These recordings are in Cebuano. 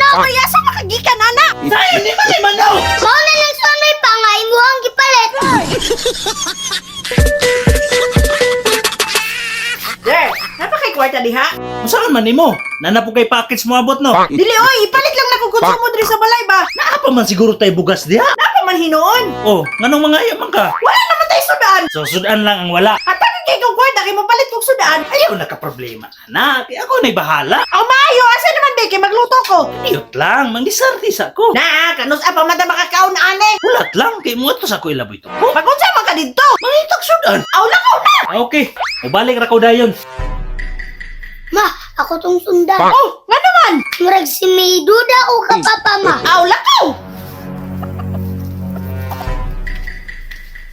Oy, asa makagikan ana? Sayo di man ni manok. Mao na lang sunoy pa nga imuhang gipalit. Der, napa kay kwarta diha? Unsa man nimo? Nana po kay package mo abot no? Dili oy, ipalit lang na kung konsumo diri sa balay ba. Naa pa man siguro tay bugas diha. Napa man hinuon. Oh, nganong mga man ka? Wala naman tayo sudaan. So sudan lang ang wala. Hatagin kay kong kwarta kay mopalit kog sudaan. Ayaw na ka problema, anak. Kay ako na'y bahala. Aw maayo, asa naman be kay magluto ko. Iyot lang, mangdisarte sa ako. Na, kanus pa man ta makakaon ane. Hulat lang, kay mo sa ako ilaboy to. Magunsa man ka didto? Mangitag sudan. Aw lakaw na. Ah, okay, ubalik ra ko dayon. Ma, ako tong sundan. Oh, nga naman. Murag si may duda o ka papa ma. Aw lakaw.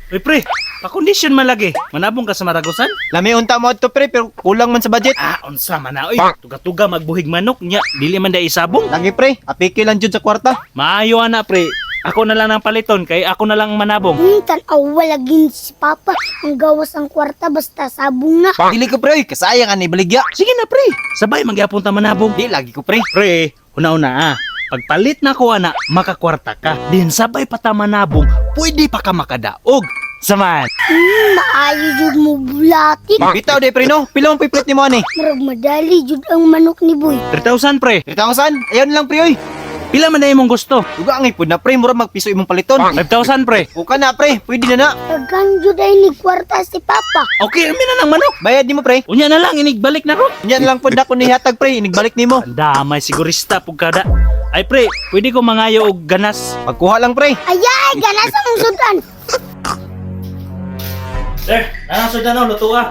Uy pre, pakondisyon man lagi. Manabong ka sa Maragosan? Lami unta mo adto pre pero kulang man sa budget. Ah, unsa man na oy. Tuga-tuga magbuhig manok nya, dili man dai isabong. Lagi pre, apiki lang jud sa kwarta. Maayo ana pre. Ako na lang ang paliton kay ako na lang ang manabong. Tan-aw wala gin si papa. Ang gawas ang kwarta basta sabong na. Dili ko pre, oy, kasayang ani baligya. Sige na pre, sabay magyapon ta manabong. Di lagi ko pre. Pre, una-una ah. Pagpalit na ko ana, makakwarta ka. Din sabay pa ta manabong, pwede pa ka makadaog. Saman. Maayo jud mo bulati. Bitaw di pre no, pila man piplit nimo ani? Murag madali jud ang manok ni boy. 3,000 pre. 3,000? Ayaw na lang pre oy. Pila man na imong gusto? Duga ang ipod na pre, mura magpiso imong paliton. 5,000 pre. Uka na pre, pwede na na. Daghan jud ay ni kwarta si papa. Okay, amin na ng manok. Bayad nimo pre. Unya na lang, inigbalik na ko. Unya na lang pod na ko nihatag pre, inigbalik nimo. Ang damay sigurista pug kada. Ay pre, pwede ko mangayo og ganas. Pagkuha lang pre. Ayay, ganas ang sudan. Sir, nanang sudan luto ah.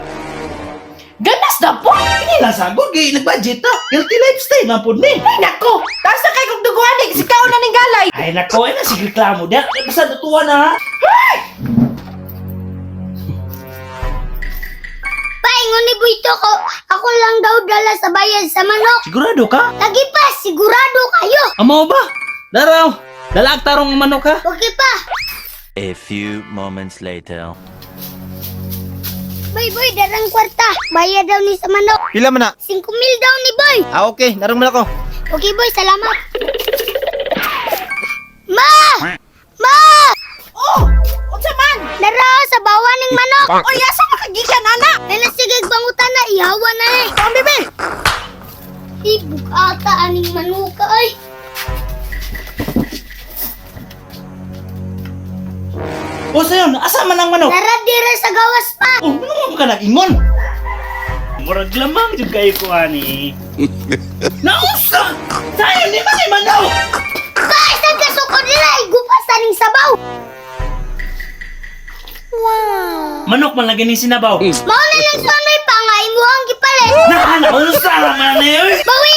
Ganas na po. Hindi lang sagod, gay nag-budget ta. Healthy lifestyle man pud ni. Ay nako, taas na kay kog duguan eh, si kaon na ning galay. Ay nako, ay na sige reklamo diya. Basta lutuan na ha. Paingon ni boy to ko, ako lang daw dala sa bayad sa manok. Sigurado ka? Lagi pa, sigurado kayo. Amo ba? Daraw, dalaag tarong ang manok ha. Okay pa. A few moments later. Boy, boy, darang kwarta. Bayad daw ni sa manok. Pila man na? 5 mil daw ni boy. Ah okay, narong man ako. Okay boy, salamat. Ma! Ma! Oh, unsa man? Dara sa bawa ng manok. Oy, asa makagikan ana? Ay nasigig bangutan na, ihawa na eh. Ang bebe. Ibuk ata aning manuka ay. O sayon, asa man ang manok? Dara dira sa gawas pa. Oh, ano mo ka nag-ingon? Murag lamang jud kayo ko ani. Nausa! Sayon di man ni manok. Pa, isang kasuko nila, igupas aning sabaw. Manok man lagi ning sinabaw. Mao na lang sunoy pa nga imuhang gipalit. Naana, unsa ra man ni oy? Bawi